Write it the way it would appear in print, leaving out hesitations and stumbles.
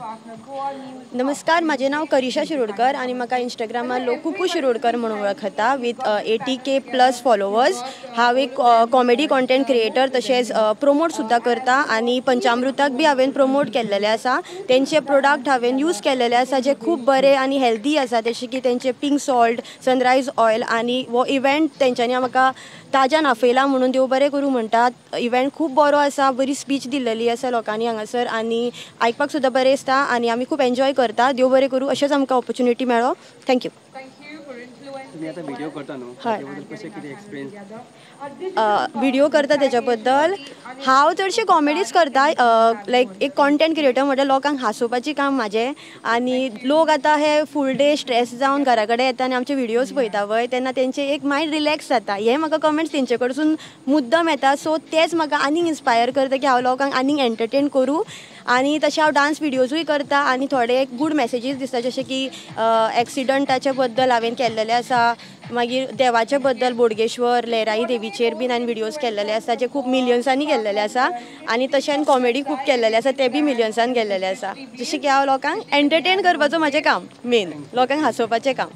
नमस्कार, म्हाजें नांव करिशा शिरोडकर आनी म्हाका इंस्टाग्रामार लोक कुकू शिरोडकर म्हणून वळखता विथ 80K plus followers. हांव एक कॉमेडी कॉन्टेंट क्रिएटर, तशेंच प्रोमोट सुद्दां करता आनी पंचामृताक बी हांवें प्रोमोट केल्लेलें आसा. तेंचे प्रोडक्ट हांवें यूज केल्लेले आसा जे खूब बरे आनी हेल्दी आसा, जशें की तेंचे पिंक सॉल्ट, सनरायज ऑयल. आनी हो इव्हेंट तेंच्यांनी म्हाका ताज्यान आपयला म्हणून देव बरें करूं म्हणटात. इव्हेंट खूब बरो आसा, बरी स्पीच दिल्लेली आसा लोकांनी हांगासर आनी आयकपाक सुद्दां बरें दिसता आनी आमी खूब एन्जॉय करता. देव बरें करूं, अशेंच आमकां ऑपॉर्च्युनिटी मेळो. Thank you. तुम्ही आता व्हिडिओ करता न्हू, हय. त्याबद्दल कशें कितें एक्सपिरियन्स? व्हिडिओ करता तेच्या बद्दल हांव चडशें कॉमेडीच करता. लायक एक कॉन्टेंट क्रिएटर म्हळ्यार लोकांक हांसोवपाचें काम म्हाजें. आनी लोक आतां हे फूल डे स्ट्रेस जावन घरा कडेन येता आनी आमचे व्हिडियोज पळयता पळय, तेन्ना तेंचे एक मायंड रिलॅक्स जाता. हे म्हाका कमेंट्स तेंचे कडसून मुद्दम येता, सो तेच म्हाका आनीक इन्स्पायर करता की हांव लोकांक आनीक एंटरटेन करूं. आनी तशें हांव डांस व्हिडियोजूय करता आनी थोडे गूड मॅसेजीस दिसता, जशें की एक्सिडंटाच्या बद्दल हांवें केल्लेले आसा, मागीर देवाच्या बद्दल बोडगेश्वर लेराई देवीचेर बीन हांवें व्हिडियोज केल्लेले आसा जे खूब मिलियन्सांनी गेल्लेले आसा. आनी तशें कॉमेडी खूब केल्लेले आसा, ते बी मिलियन्सान गेल्लेले आसा. जशें की हांव लोकांक एंटरटेन करपाचो म्हाजें काम, मेन लोकांक हांसोवपाचें काम.